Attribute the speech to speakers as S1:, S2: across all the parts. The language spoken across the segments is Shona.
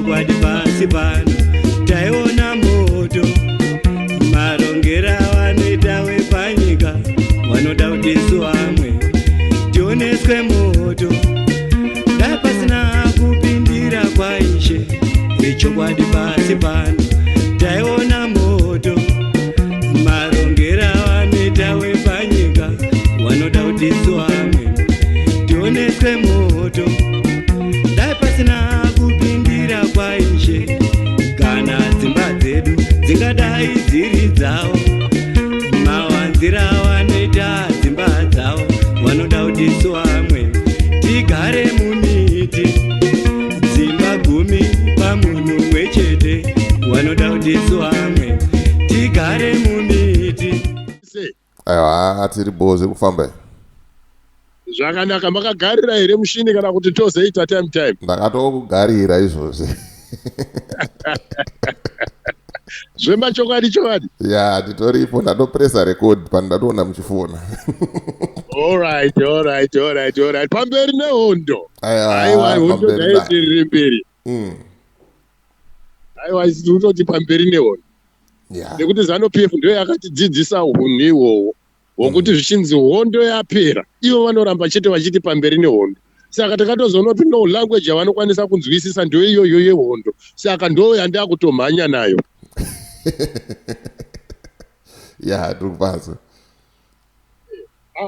S1: Chokwadi pasi pano taiona moto. Marongera vanoita wepanyika vanoda kuti isu vamwe tioneswe moto. Dai pasina kupindira kwaIshe, ichokwadi pasi pano taiona moto. Marongera vanoita wepanyika vanoda kuti isu vamwe tioneswe moto. Dai pasina kupindira kwaIshe, kana dzimba dzedu dzingadai dziri dzavo. Mawanzira vanoita dzimba dzavo vanoda kuti isu vamwe tigare mumiti. Dzimba 10 pamunhu mumwe chete vanoda kuti isu vamwe tigare mumiti.
S2: Aiwa, tiri bho, zviri kufamba.
S3: Zvakanaka. Makagarira here mushini kana kuti tozoita time time?
S2: Ndakatokugarira izvozvi.
S3: Zvemachokwadi chokwadi?
S2: Ya, nditoripo, ndatopresa record pano, ndatoona muchifona.
S3: Alright, alright, alright, alright. Pamberi nehondo. Aiwa, hondo
S2: pamberi nayo.
S3: Ngaienderere mberi. Aiwa, isi tiri kutoti pamberi nehondo. Nekuti ZANU PF ndiyo yakatidzidzisa hunhu ihwohwo hwokuti zvichinzi hondo yapera, ivo vanoramba chete vachiti pamberi nehondo. Saka takatozoona kuti no language yavanokwanisa kunzwisisa ndiyo iyoyo yehondo, saka ndo yandakutomhanya nayo.
S2: Ya, tiri kupanzwa.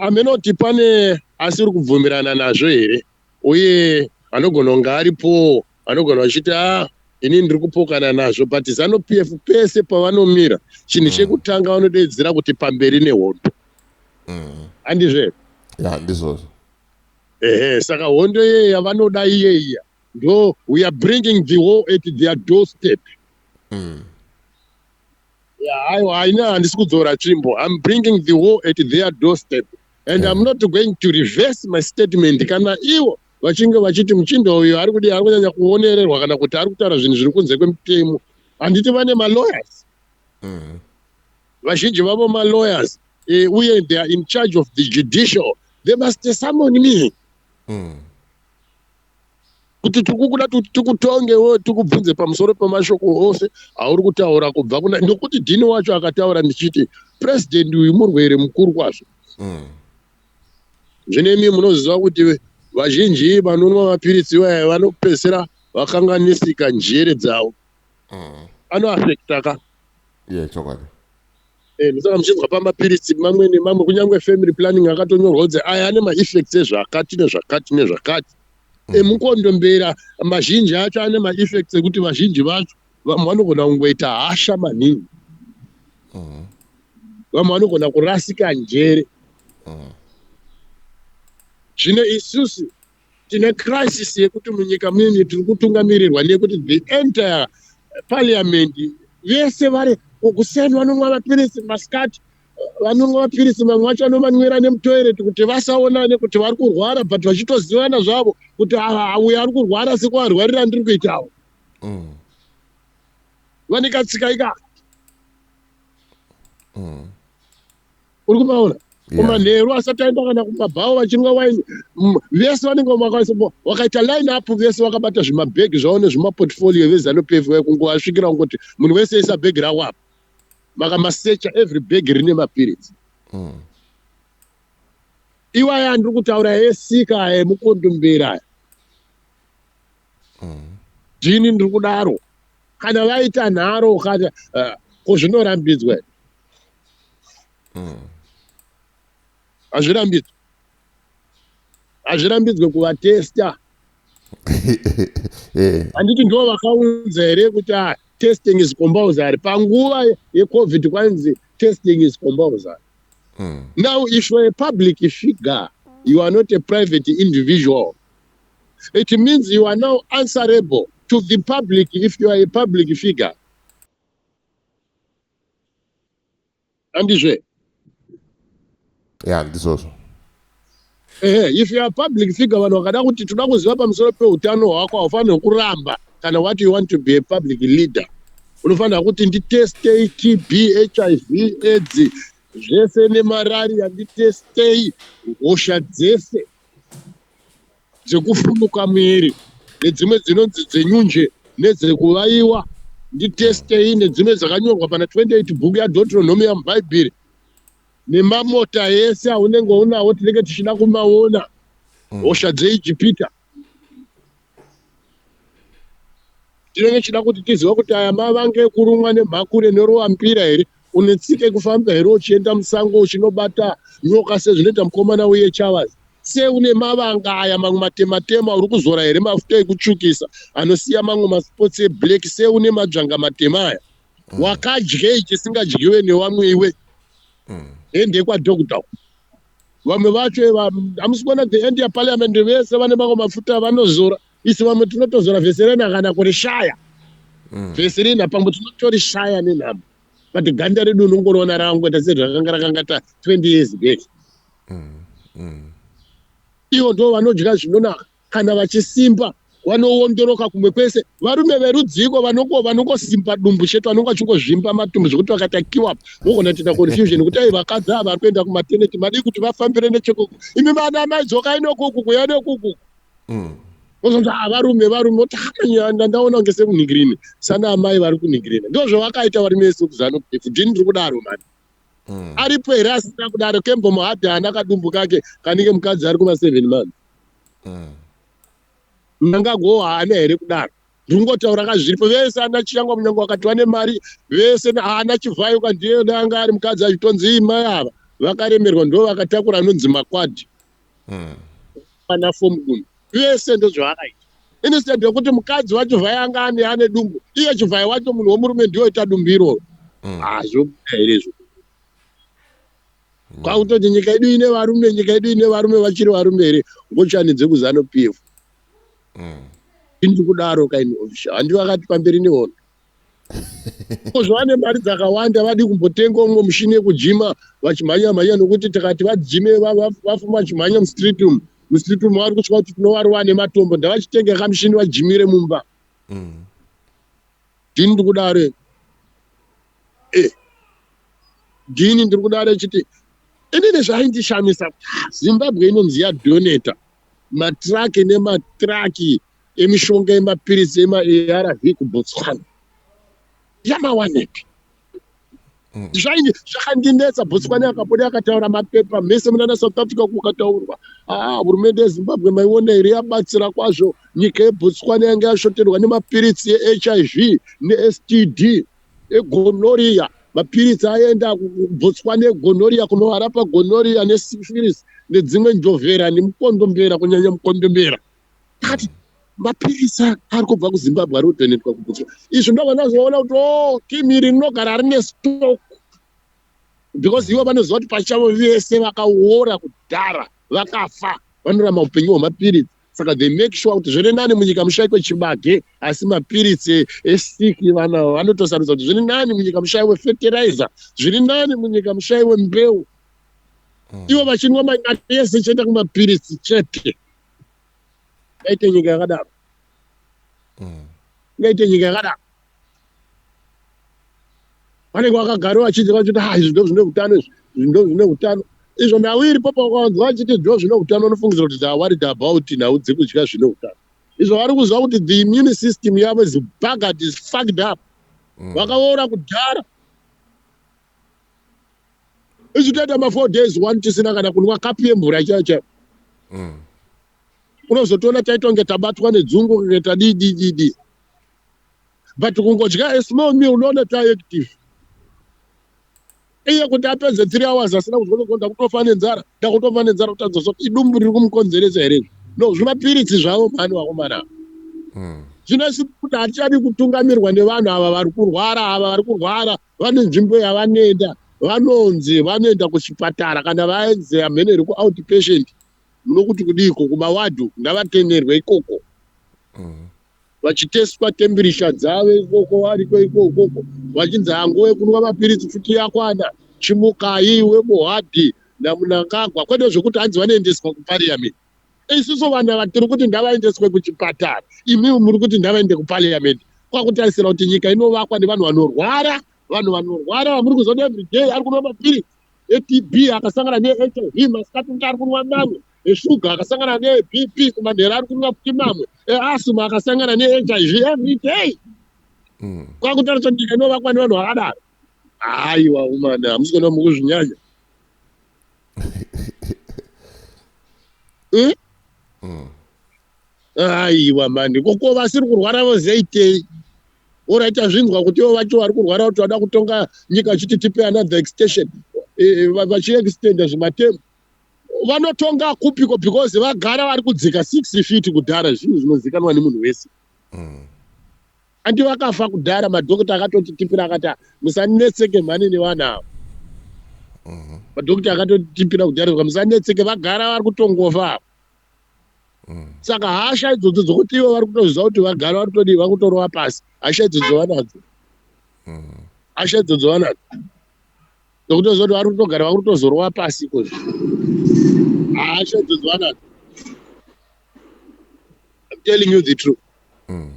S3: Amenoti pane asiri kubvumirana nazvo here? Uye anogona kunge aripowo anogona vachiti, a, inini ndiri kupokana nazvo, but ZANU PF pese pavanomira, chinhu chekutanga vanodedzera kuti pamberi nehondo. Handizvo?
S2: Ya, ndizvozvo.
S3: Ehe, saka hondo iyeye yavanoda iyeiya, ndo we are bringing the war at their doorstep. Aiwa, haina, handisi kudzora tsvimbo. I'm bringing the war at their doorstep and I'm not going to reverse my statement. Kana ivo vachinge vachiti muchinda uyu ari kudii, ari kunyanya kuonererwa, kana kuti ari kutaura zvinhu zviri kunze kwemutemo, handiti vane malawyers? Vazhinji vavo malawyers, uye they are in charge of the judicial. They must summon me kuti tikukuda kuti tikutongewo, tikubvunze pamusoro pemashoko ose auri kutaura kubva kuna, nekuti dhini wacho akataura ndichiti president uyu murwere mukuru kwazvo. Zvino imi munoziva kuti vazhinji vanonwa mapiritsi ivaya vanopedzisira vakanganisika njere dzavo. Anoafekta ka.
S2: Ye, chokwadi.
S3: Ndosaka muchinzwa pamapiritsi mamwe nemamwe, kunyange family planning akatonyorwa kunzi aya ane maeffects ezvakati nezvakati nezvakati. Emukondombera mazhinji acho ane maeffects ekuti vazhinji vacho, vamwe vanogona kungoita hasha maningi, vamwe vanogona kurasika njere. Zvino isusu tine crisis yekuti munyika munini tiri kutungamirirwa nekuti the entire parliament vese vari kuseni vanomwa mapiritsi, masikati vanomwa mapiritsi, mamwe acho anomanwira nemutoilet kuti vasaonane kuti vari kurwara, but vachitozivana zvavo kuti uyu ari kurwara sekuarwarira ndiri kuitawo. Vane katsika ikaka. Uri kumaona? Kumanheru asati aenda kana kumabhawa vachinwa waini, vese vanenge vakaita line up, vese vakabata zvimabhegi zvavo nezvimaportfolio veZANU PF. Kungovasvikira kungoti munhu wese isa bhegi rako apa, makamasecha, every bag rine mapiritsi. Iwaya ndiri kutaura esika aya, emukondombera aya. Ndini ndiri kudaro. Kana vaita nharo kana ko zvinorambidzwa here? Hazvirambidzwe, hazvirambidzwe kuvatesta. Handiti ndo vakaunza here kuti testing is compulsory? Panguva yeCovid kwanzi testing is compulsory. Now if you are a public figure, you are not a private individual. It means you are now answerable to the public if you are a public figure. Handizve?
S2: Ya, ndizvozvo.
S3: Ehe, if you are public figure, vanhu vakada kuti toda kuziva pamusoro peutano hwako, haufanirwi kuramba. Kana what you want to be a public leader, unofanira kuti nditestei TB, HIV, AIDS zvese nemararia, nditestei hosha dzese dzekufunuka muviri nedzimwe dzinonzi dzenyunje. Nedzekuvaiwa nditestei, nedzimwe dzakanyorwa pana 28 bhuku yaDeuteronomia muBhaibheri, nemamota ese aunenge unawo tinenge tichida kumaona. Hosha dzeIjipita tinenge tichida kuti tizive kuti aya mavange ekurumwa nemhakure nerovambira here, une tsika yekufamba here uchienda musango uchinobata nyoka sezvinoita mukomana uye Chavaz, se une mavanga aya mamwe matematema, uri kuzora here mafuta ekutsvukisa anosiya mamwe maspots eblack, se une madzvanga matema aya, wakadyei chisingadyiwe nevamwe iwe? Hende kwadhokta. Vamwe vacho hamusi kuona the end yeparliament vese vane mamwe mafuta avanozora. Isu vamwe tinotozora Vaseline kana kurishaya. Vaseline pamwe tinotorishaya nenhamo, but ganda redu unongoriona rakangoita sezvakanga rakangata 20 years back. Ivo ndo vanodya zvinonaka, kana vachisimba vanoondoroka kumwe kwese. Varume verudziko vanongosimba dumbu chete, vanonge vachingozvimba matumbu zvekuti vakatakiwa vogona kutoita confusion kuti ai, vakadzi ava vari kuenda kumaternity, madii kuti vafambire nechekuku? Imi vana mai, dzokai nokuku, kuya nekuku. Vozonzi, "Ah, varume, varume." Oti ndaona kunge sekunhingirini sana amai vari kunhingirina. Ndo zvavakaita varume vese kuZANU PF. Ndini ndiri kudaro mani? Aripo here asina kudaro? Kembo Mohadi haana kadumbu kake kanenge mukadzi ari kuma 7 months? Mnangagwa haana here kudaro? Ndingotaura kazviripo. Vese ana Chiyangwa, munyange wakati vane mari vese, haana Chivhayo kandiye anga ari mukadzi achitonzi mai ava vakaremerwa, ndo vakatakura anonzi makwadhi. Ana fomu dumbu vese ndozvavakaita, instead yekuti mukadzi waChivhayo anga ane dumbu, iye Chivhayo wacho munhu womurume ndiyo ita dumbu iroro. Hazvobuda here izvo? Kwakutoti nyika yedu ine varume, nyika yedu ine varume, vachiri varume here ngochani dzekuZANU PF? Indi kudaro kaini official handi vakati pamberi nehondo kozvo vane mari dzakawanda, vadi kumbotenga umwe mushini yekujima vachimhanya mhanya, nokuti tikati vajime vafuma vachimhanya mustreet umu, mustreet umu vari kusvika kuti tinovarova nematombo. Ndavachitenga kamushini vajimire mumba. Ndini ndiri kudaro? Ndini ndiri kudaro chiti inini zvaindishamisa, Zimbabwe inonzi yadonata matraki nematraki emishonga yemapiritsi emaARV kuBotswana, yamawanepi? Zvakandinetsa. Botswana yakabuda yakataura mapepa mese munana South Africa kukataurwa, aa, hurumende yeZimbabwe maiona here yabatsira kwazvo nyika yeBotswana yanga yashoterwa nemapiritsi eHIV neSTD, egonorrhea. Mapiritsi aenda kuBotswana egonorrhea, kunovarapa gonorrhea nesyphilis nedzimwe njovhera nemukondombera, kunyanya mukondombera. Kati mapirisa ari kubva kuZimbabwe ari kudonetwa kuBotswana. Izvi ndobva ndazoona kuti o timu iri rinogara rine stock, because ivo vanoziva kuti pachavo vese vakaora kudhara, vakafa, vanorama upenyu hwemapiritsi. Saka they make sure kuti zviri nani munyika mushaikwe chibage, asi mapiritsi esiki vana vanotosarudza kuti zviri nani munyika mushaiwe fertilizer, zviri nani munyika mushaiwe mbeu, ivo vachinwa mari yese ichienda kumapiritsi chete. Ngaite nyika yakadaro? Ngaite nyika yakadaro? Vanenge vakagara vachidya vachiti, "Ha, izvi ndo zvine utano, izvi ndo zvine utano izvo." Nhau iripo, pakawanzwa vachiti ndo zvine utano, unofungidzira kuti they are worried about nhau dzekudya zvine utano. Izvo vari kuziva kuti the immune system yavo is buggered, is fucked up. Vakaora kudhara. Isu toita ma4 days one tisina kana kunwa kapu yemvura chaiyo chaiyo. Unozotoona taita kunge tabatwa nedzungu, kunge tadii dii dii dii, but kungodya a small meal unoona taactive. Iye kuti apedze 3 hours asina kuzwa, ndakutofa nenzara, ndakutofa nenzara, kutadza kuti idumbu riri kumukonzeresa here izvi? No, zvimapiritsi zvavo mhani vakomana. Zvino isu kuti hatichadi kutungamirwa nevanhu ava vari kurwara. Ava vari kurwara vane nzvimbo yavanoenda, vanonzi vanoenda kuchipatara kana vaenzi hamheno iri kuoutpatient, munokuti kudiko, kumawadhu, ngavatemerwe ikoko vachiteswa temperature dzavo ikoko, variko ikokoko, vachinzi hanguva yekunwa mapiritsi futi yakwana, chimukai wemuhadhi naMnangagwa, kwete zvekuti hanzi vanoendeswa kuparliament. Isusu vanhu ava tiri kuti ngavaendeswe kuchipatara, imimi muri kuti ngavaende kuparliament, kwakutarisira kuti nyika inovakwa nevanhu vanorwara. Vanhu vanorwara vamuri kuzoda everyday ari kunwa mapiritsi eTB akasangana neHIV, masikati kuti ari kunwa mamwe. eshuga akasangana nebp kumanhero ari kunwa futi mamwe easma akasangana nehiv every day mm. kwakutarisa nyika inovakwa nevanhu vakadaro haiwa umana hamusi kuona mukuzvinyanya eh? mm. Aiwa mani koko vasiri kurwara vozoitei? Oraita zvinzwa kuti ivo vacho vari kurwara kuti vada kutonga nyika vachiti tipe another extension eh, eh, vachiextenda zvimatemu vanotonga kupiko because vagara vari kudzika six feet kudhara zvinhu zvinozikanwa nemunhu wese mm. Anti vakafa kudhara madhokota akatotitipira akati ah, musanetseke mhani nevana ava. Mhm. Madhokota akatotitipira kudhara musanetseke vagara vari kutongofa ava. Mm. Saka hasha idzodzo dzokuti ivo vari kutoziva kuti vagara vari kutodii vari kutorova pasi hasha idzodzo vanadzo. Mm. Hasha idzodzo vanadzo. Dzokutoziva kuti vari kutogara vari kutozorova pasi ikozvo. Hasha idzodzo vanadzo. I'm telling you the truth. Mm.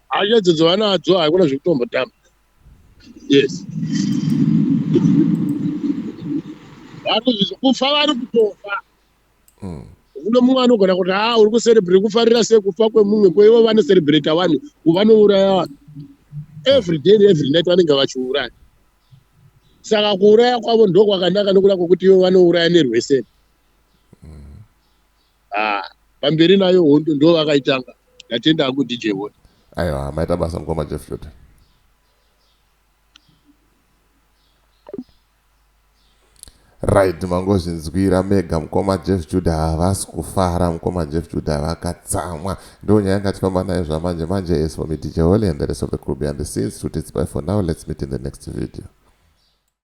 S3: Hasha idzodzo vanadzo haikona zvekutombotamba. Yes. Vari kufa vari kutofa. Mm. Kune mumwe anogona kuti haa uri kucelebrate kufarira sei kufa kwemumwe ko ivo vanocelebrata wani vanouraya vanhu every day and every night vanenge vachiuraya saka kuuraya kwavo ndokwakanaka nokuda kwekuti ivo vanouraya nerweseni mm. Ah, pamberi nayo hondo ndo vakaitanga. Ndatenda hangu DJ Hondo.
S2: Aiwa, maita basa mukoma Jeff Judah. Right, mangozvinzwira mega mukoma Jeff Judah havasi kufara mukoma Jeff Judah vakatsamwa. Ndo nyaya yanga tifamba nayo zvamanje manje as for me DJ Holly and the rest of the crew behind the scenes. It's bye for now. Let's meet in the next video.